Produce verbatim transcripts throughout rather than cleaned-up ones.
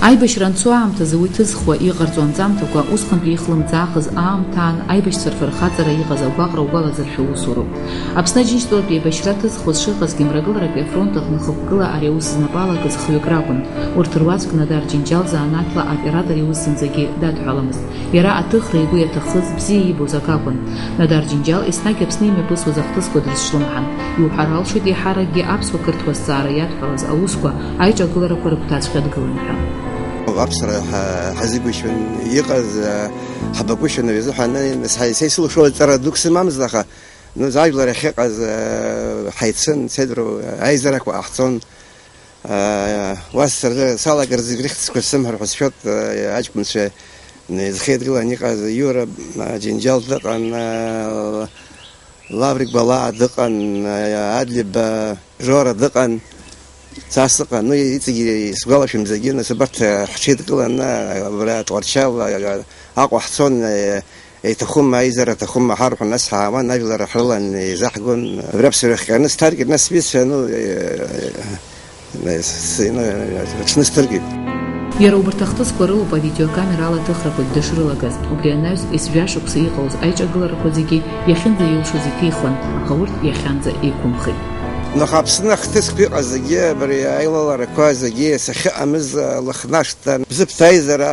Аибашьра анцо аамҭазы уи ҭызхуа, иҟарҵо анҵамҭақәа, усҟантәи ихлымӡаахыз аамҭа аан, аибашьцәа рфырхаҵара иҟаз агәаҟра угәалазыршәо усуроуп. Аԥсны Аџьынџьтәылатә еибашьра ҭызхуаз шыҟазгьы, Мрагыларатәи афронт аҟны хықәкыла ари аус знапы алагаз хҩык ракәын. Урҭ руаӡәк Надар Џьынџьал занааҭла аоператор иус зынӡагьы дадҳәаламызт. Иара аҭыхра игәы иаҭахыз, бзиа иибоз акы акәын. Надар Џьынџьал еснагь Аԥсны имҩаԥысуаз ахҭысқәа дрызҿлымҳан. Иуҳәар алшоит, еиҳаракгьы аԥсуа-қырҭуа зҵаара иадҳәалаз аусқәа аиҿагыларақәа рыгәҭаҵәҟьа дгылан ҳәа. Аԥсра ҳа-, ҳазыгәышьон, иҟаз, ҳабагәышьон, уи азыҳәан, нас, ҳа-, са исылшоз ҵара дук сымамызт, аха, ну, ажәлар ахьыҟаз, ҳаицын, сеидру аизарақәа ҟаҳҵон. Уа сырзы салагар зегь рыхьӡқәа сымҳәар ҳәа сшәоит, аҷкәынцәа зхеидгылан иҟаз Иура, Џьынџьал дыҟан, Лаврик Балаа дыҟан, Адлиба Жора дыҟан, са сыҟан, ну, иҵегьы сгәалашәом зегьы, нас убарҭ ҳҽеидкыланы, абра Тҟәарчал, Аҟәа ҳцон, Иҭахума, аизара аҭахума ҳарҳәон, нас ҳаауан, ажәлар ҳрылан еизаҳгон. Абри аԥсуара иахҟьаны сҭаркит, нас сҩызцәа, ну, э, э, с-, ну, э, рыҽны сҭыргеит. Иара убарҭ ахҭысқәа рылоуп авидеокамерала аҭыхрақәагь дышрылагаз. Убри анаҩс, ҩажәа шықәса иҟалоз аиҿагыларақәа зегьы иахьынӡаилшоз иҭихуан, аха урҭ иахьанӡа еиқәымхеит. Аха Аԥсны ахҭысқәа иҟаз зегьы, абри аилаларақәа зегьы сахьыҟамыз, э, Лыхнашҭ Бзыԥҭа аизара,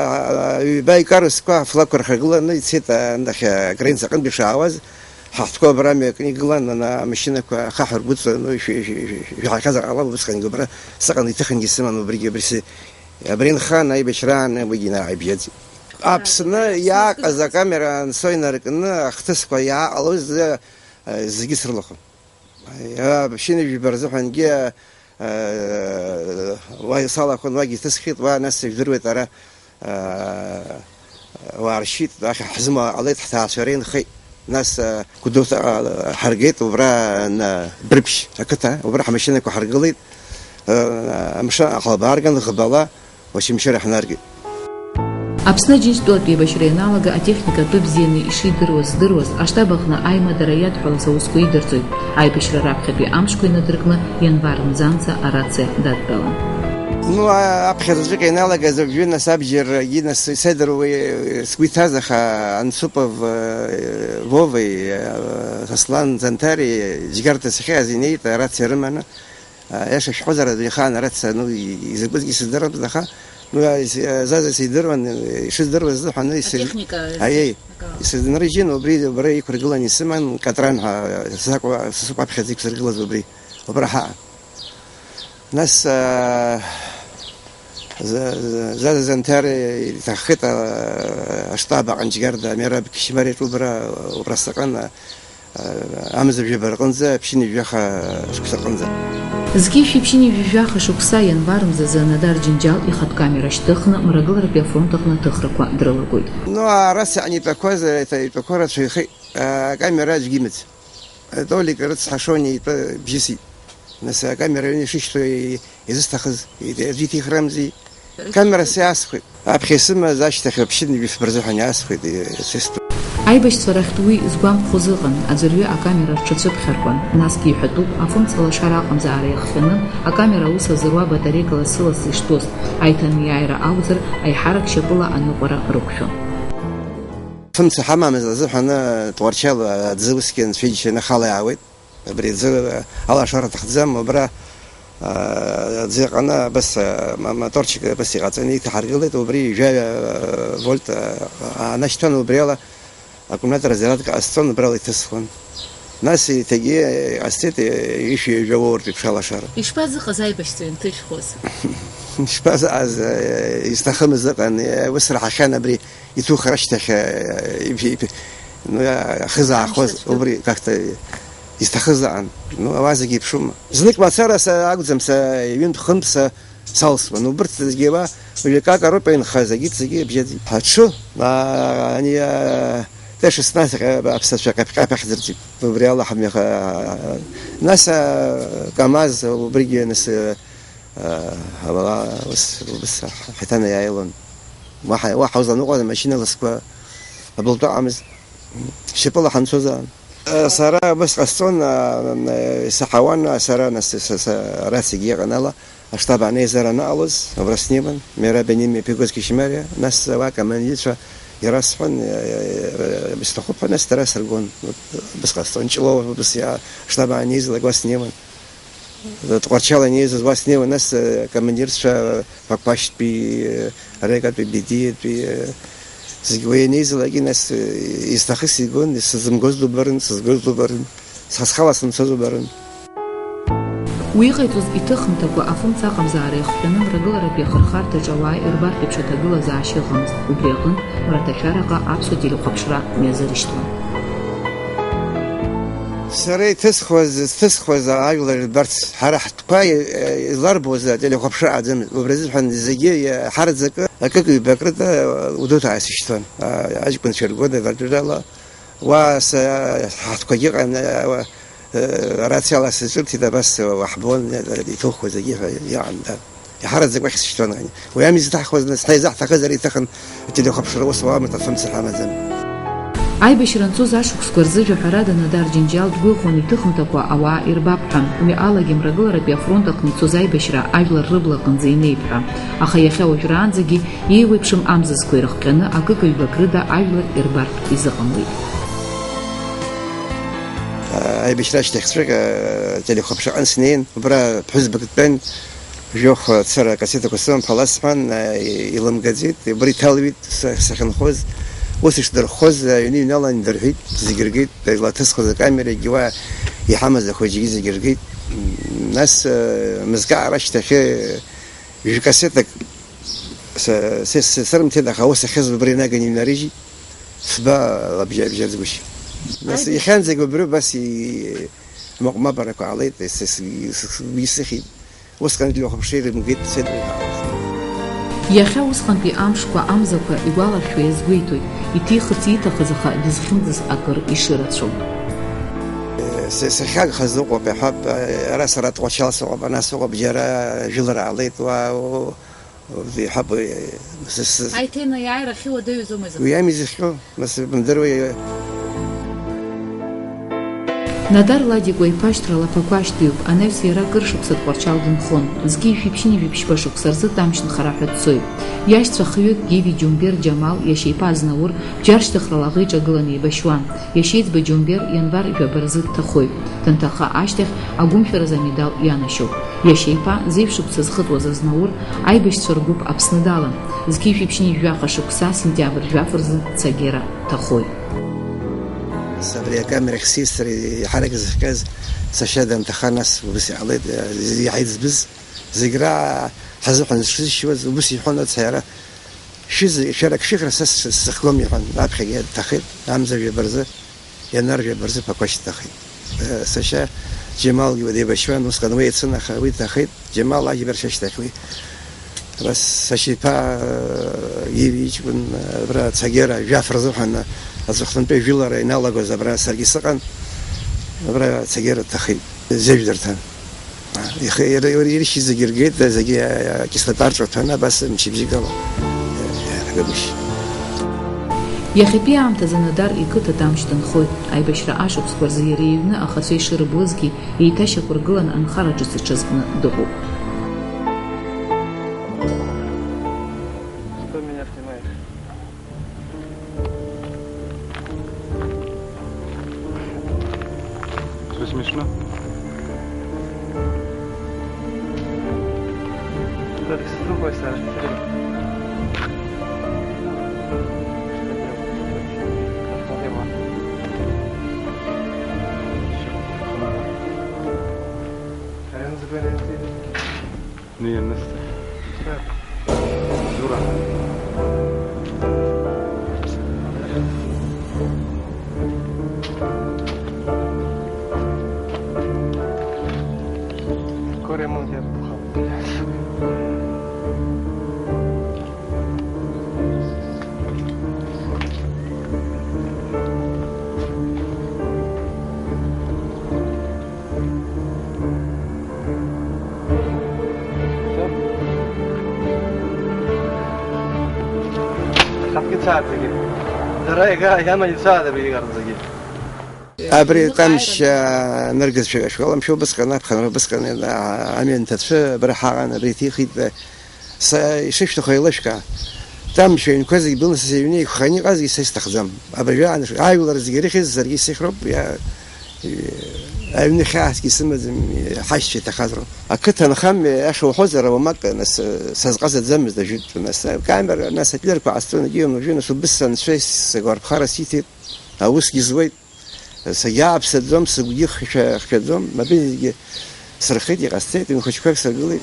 а, ҩба икарусқәа афлагқәа рхагыланы ицеит, а, анахь, а, аграница аҟынтә ишаауаз, ҳахәҭқәа абра мҩакны игылан, ана, амашьынақәа ахаҳә ргәыҵа, ну, ишәи-, ишәи-, ишәи-, ишәаҳахьазар ҟалап, убысҟангьы убра сыҟан, иҭыхынгьы сыман убригьы, абри си-, абри нхан, аибашьраан уигьы инааибжьаӡит. Аԥсны иааҟаз акамера анцо инаркны, ахҭысқәа иааҟалоз, а, зегьы срылахәын. Иара ԥшьынҩажәи жәба рзыҳәангьы, э, уа салахәын, уагь иҭысхит, уа нас ижәдыруеит ара, э, уааршьит, ахьа ҳзымала ҟалеит, ҳҭаацәа реинхеит. Нас, э, Гәдоуҭаҟа ҳаргеит, убра, э, Брыԥшь ақыҭа, убра ҳмашьынақәа ҳаргылеит, э, амшын аҟалба аарган, Ӷбала, Очамчыра ҳнаргеит. Аԥсны Аџьынџьтәылатә еибашьра ианалага, атехника атәы бзианы ишидыруаз здыруаз, аштаб аҟны аимадара иадҳәалаз аусқәа идырҵоит. Аибашьра раԥхьатәи амшқәа инадыркны, ианвар мзанӡа арациа дадтәалан. Ну, а-, аԥхьаӡаҵәҟьа ианалагаз абжьы нас абџьар, нас седр уи, сгәы иҭаз, аха Анцупов, э, Вовеи, э, Сослан Занҭари џьгарҭас иахьыҟаз инеит, арациа рыманы. Аиаша шәҳәозар, аӡәы ихаан арациа, ну, и-, изакәызгьы сыздырамызт, аха, ну, а, ис-, а, Заза сидыруан, э, ишыздыруаз азыҳәан, ну, ис-, Атехника аиеи, акы. Исызнарыжьын, убри, убра иқәыргылан исыман, Катран ҳәа, сакәа-, сасык аԥхьаӡа иқәсыргылаз убри, убра ҳаҟан. Нас, а, За-, За-, Заза Занҭариа иҭаххеит, а, аштаб аҟны џьгьарда Мераб Кьышьмариаҿ убра, убра саҟан, а, амза жәаба рҟынӡа, ԥшьынҩажәи жәаха шықәса рҟынӡа. Зқьи жәшәи ԥшьынҩажәи жәаха шықәса ианвар мзазы Надар Џьынџьал ихатә камера шьҭыхны, Мрагыларатәи афронт аҟны аҭыхрақәа дрылагоит. Ну, ара саҟан итәақәаз, иҭа-, итәақәа рацәаҩхеит. Акамера аӡәгьы имаӡам. Толик рыцҳа Шони итәы бжьысит. Нас акамера аҩны ишышьҭоу изысҭахыз, аӡәы иҭихрамзи. Камера сиасхәеит. Аԥхьа исымаз ашьҭахь аԥшьынҩажәи фба рзыҳәан иаасхәеит, сысту. Аибашьцәа рахьтә уи згәамԥхоз ыҟан, аӡәырҩы акамера рҽацәыԥхьаркуан, насгьы иҳәатәуп, афымцала алашара аҟынӡа аара иахҟьаны, акамера аус азыруа батарейкала сылас иштәоз, аиҭанеиааира акәзар, аиҳарак шьапыла аныҟәара рықәшәон. Фымца ҳамамыз азыҳәаны, Тҟәарчал аӡы усгьы анцәа иџьшьаны ахала иаауеит. Абри аӡы алашара аҭахӡам, убра, а, аӡы аҟны абас, а, ма-, моторчик абас иҟаҵаны иҭаҳаргылеит, убри ҩажәа, а, вольт, а, аанашьҭуан, убри ала аккумулиатор азариадка ҟасҵон, убрала иҭысхуан. Нас еиҭагьы ҟасҵеит, ҩышәи ҩажәа уауртә еиԥш алашара. Ишԥазыҟаз аибашьцәа ианҭыжьхоз? Ишԥазыҟаз, а, изҭахымыз ыҟан, а, ус раҳахьан абри. Иҭухыр ашьҭахь, э, иԥ-, иԥ-, ну, ахы заахоз, убри как-то изҭахыз аан. Ну, ауаа зегьы еиԥшума? Знык мацара са акәӡам, са ҩынтә-хынтә са салсуан. Убырҭ зегьы уа, уажәы акака роуп инхаз, агьырҭ зегьы бжьаӡит. Ҳаҽы, а, ани, а, Т шестнадцать, а, аԥсацәа ҟьаԥ-ҟьаԥ ахьӡырҵеит. Убри ала ҳамҩаха, а, нас, а, КамАЗ, убригьы нас, а, Абала ус, ус ҳаҭана иааилон. Уаҳа, уаҳа узланыҟәаз амашьына ласқәа абылтәы ыҟамызт. Шьапыла ҳанцозаан. Сара убас ҟасҵон, исаҳауан, сара нас, са, са, арацәагьы иҟан ала, аштаб аанеизар анаҟалоз, убра снеиуан, Мераб ианымҩаԥигоз Кьышьмариа, нас уа акомандирцәа ирасҳәон, исҭахуп ҳәа, нас дара сыргон. Убас ҟасҵон, Ҷлоу убас иа-, аштаб аанеизалак уа снеиуан. Тҟәарчал ианеизаз уа снеиуан, нас, э, акомандирцәа, э, Ԥақәашьтәи, э, Рекатәи, Бедиатәи, э, зегь уа ианеизалакгьы, нас, э, изҭахыз игон, сызымгоз дубарын, сызгоз дубарын, са схала санцоз убарын. Уи иҟаиҵоз иҭыхымҭакәа афымца аҟамзаара иахҟьаны мрагыларатәи ахырхарҭаҿы ауаа ирбартә еиԥш аҭагылазаашьа ыҟамызт, убри аҟынтә мраҭашәараҟа аԥсуа телехәаԥшра мҩазыршьҭуан. Сара иҭысхуаз, зҭысхуаз ажәлар ирбарц, ҳара ҳтәқәа, э, изларбоз ателехәаԥшра аӡамызт. Убри азыҳәан зегьы иаҳараӡакы акык-ҩбак рыда Гәдоуҭа аасышьҭуан. А, аҷкәынцәа иргон авартәырала. Уа са, ҳтәқәагьы ыҟан, э, уа, э, арациала сыҿырҭит, абас уаҳбон, э, иҭухуа зегьы ҳәа иҟан, да. Иҳараӡак уахь сышьҭуан, ани. Уи ами изҭаҳхуаз, нас, ҳаизаҳҭахызар иҭахын ателехәаԥшра, ус уамызт, афымца ҳамаӡам. Аибашьра анцоз ашықәсқәа рзы жәаҳәарада Надар Џьынџьал дгәыӷуан иҭыхымҭакәа ауаа ирбап ҳәа. Уи алагьы мрагыларатәи афронт аҟны ицоз аибашьра ажәлар рыбла аҟынӡа инеип ҳәа. Аха иахьа уажәраанӡагьы еиуеиԥшым амзызқәа ирыхҟьаны акык-ҩбак рыда ажәлар ирбартә изыҟамлеит. Аибашьра ашьҭахьҵәҟьа ателехәаԥшраҟны снеин, убра ԥҳәызбак дтәан, жәохә цара акассетақәа сыман, ԥала сҳәан, илымгаӡеит, убра иҭалҩит са-, сахьынхоз, ус ишдырххоз, аҩны иҩналан идырҳәит, зегь ргеит, илаҭысхыз акамерагьы уа иҳамаз ахәыҷгьы зегь ргеит. Нас, мызкы аара ашьҭахьы, Ҩ-кассетак са, са, са, сырымҭеит, аха ус ахьыз убра инаганы инарыжьит, фба лабжьа-, бжьаӡгәышьа. Нас Аибашьра. Иахьанӡагь убри убас и-, амаҟә-мабарақәа ҟалеит, ес-, ес-, ес-, ес-, исыхьит. Усҟан длыхәаԥшыр имгеит, дцеит уи. Иахьа усҟантәи амшқәа, амзақәа игәаларшәо иазгәеиҭоит, иҭихырц ииҭахыз, аха дызхьымӡаз акыр ишырацәоу. Са, сахьагхаз ыҟоуп, иаҳҳәап, ара сара Тҟәарчал сыҟоуп, ана сыҟоуп, џьара жәылара ҟалеит, уа, Иҳаб, э, с-, с-, Аиҭенаиааира ахьуадаҩыз аума изыхҟьо? Уи ами изыхҟьо, нас бымдыруеи. Надар Ладикәа иԥашьҭрала Ԥақәашьтәиуп, анаҩс иара акыр шықәса Тҟәарчал дынхон. Зқьи жәшәи ԥшьынҩажәи ԥшьба шықәса рзы Тамшь нхара ҳәа дцоит. Иашьцәа хҩык Гиви Џьумбер Џьамал иашьа иԥа Азнаур бџьар шьҭыхрала аӷа иҿагыланы еибашьуан. Иашьеиҵбы Џьумбер ианвар жәаба рзы дҭахоит. Дынҭаха ашьҭахь агәымшәаразы амедал ианашьоуп. Иашьа иԥа зеижә шықәса зхыҵуаз Азнаур аибашьцәа ргәыԥ Аԥсны далан. Зқьи жәшәи ԥшьынҩажәи жәаха шықәса сентиабр жәаф рзы Цагера дҭахоит. Абри акамерахь сисыр, еиҳарак изыхҟьаз сашьа данҭаха, нас убас иҟалеит, иаҳа иӡбыз, зегь раа ҳазыҳәан зҽызшьуаз, убас иҳәон ацҳаиара. Шәызы-, шәара акшьыхра са сзы-, сзыхгом, иҳәан, аԥхьагьы дҭахеит, амза жәаба рзы, ианар жәаба рзы Ԥақәашь дҭахеит. Э, сашьа Џьамалгьы уа деибашьуан, усҟан уи иацын, аха уи дҭахеит, Џьамал аџьбаршьа ашьҭахь уи. Абас сашьа иԥа, э, Иви иҷкәын, э, абра Цагера жәаф рзыҳәан, э, аҵыхәтәантәи жәылара иналагоз абра саргьы сыҟан, абра Цагера дҭахеит, зежә дырҭан. Ихы-, ир-, ир-, иршьыз зегьы ргеит, зегьы, а, акислота рҿаҭәаны, абас мчыбжьык ала, а, иаҳагагәышьа. Иахьатәи аамҭазы Надар иқыҭа Тамшь дынхоит. Аибашьра ашықәсқәа рзы иара иҩны ахацәа ишырыблызгьы, еиҭашьақәыргыланы анхара ҿыц аҽазкны дыҟоуп. Что меня снимаешь? Что смешно? Как с другой стороны, смотри. Что делать? Проблема. А я называю это Наверное. Юра. Скоро ему я Хатгьы цааӡагьы. Дара иага, иаман ицаада беигарӡагьы. Абри Тамшь, аа, ныргызшәа ашкол амшәы убысҟан, аԥхынра убысҟан, аа, амҩа анҭацәы абра ҳаҟан, абри иҭихит, са ишышәҭаху еилышәкаа. Тамшь аҩнқәа зегь былны са сыҩны иқәханы иҟазгьы са исҭахӡам. Абыржәы аныш-, ажәлар зегьы ирыхьыз саргьы исыхьроуп, иа-, и-, аҩны хьаасгьы сымаӡам, и-, ҳашьцәа иҭахаз роуп. Ақыҭа анхамҩа иаша уҳәозар, ауамак, нас, сазҟазаӡамызт ажәытәтәи, нас, акамера, нас, атлерқәа ҟасҵон, егьи умажәы, нас, убыс анцәа сагәарԥхара сиҭеит, аусгьы зуеит. Сагьааԥсаӡом, сыгәгьы хшәа-, хшәаӡом, абри зегьы сырхеит, иҟасҵеит, ҩынхәыҷқәак сыргылеит.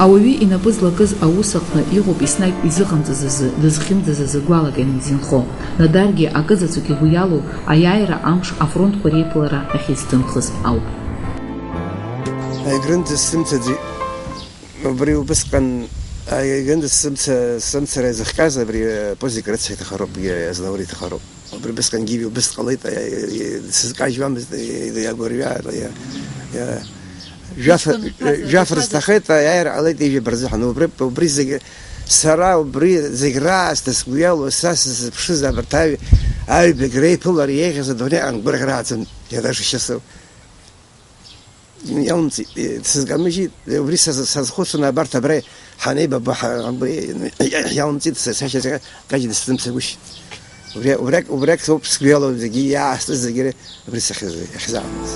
Ауаҩы инапы злакыз аус аҟны иҟоуп еснагь изыҟамҵаз азы, дызхьымӡаз азы гәалак ианизынхо. Надаргьы акы заҵәык игәы иалоу аиааира амш афронтқәа реиԥылара ахьизҭымхыз ауп. Аигрынӡа сымцаӡеит. Убри убысҟан, аигрынӡа сымца-, сымцара изыхҟьаз абри, э, Пузик рыцҳа иҭахароуп, э, Азнаур иҭахароуп. Убри убысҟангьы убыс ҟалеит, э, э, сызкажьуамызт, э, э, агәырҩа, э, э, жәаф-, Ишьҭан, э, жәаф рызҭахеит, аиааира ҟалеит ижәаба рзыҳәан. Убри, убри зегь, сара убри зегь раасҭа сгәы иалоу, са сзыԥшыз абарҭ аҩ-, аҩбагь реиԥылара еиӷьыз адунеи аҟны гәырӷьара аӡам, иара шышьасу. Иалымҵит, э, дсызкамыжьит, э, убри саз-, сазхәыцуан абарҭ абра ҳанеибабо ҳа-, абри, э, иалымҵит са сашьа зегьы, кажьны сзымцагәышьеит. Убри, убрак, убрак соуп сгәы иалоу зегьы, иаасҭыз зегьы, убри сахьыз-, иахьзаамыз.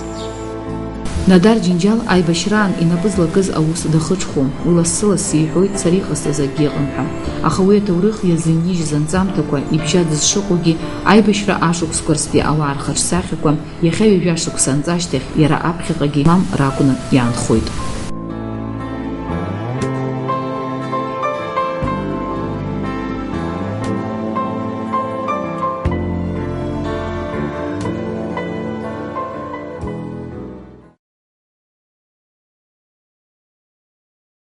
Надар Џьынџьал аибашьраан инапы злакыз аус дахыҽхәон, уи лассы-лассы иҳәоит, сара иҟасҵаз акгьы ыҟам ҳәа. Аха уи аҭоурых иазынижьыз анҵамҭақәа, ибжьа дызшыҟоугьы, аибашьра ашықәсқәа рзтәи ауаа рхаҿсахьақәа, иахьа ҩажәа шықәса анҵа ашьҭахь иара аԥхьаҟагьы мам ракәны иаанхоит.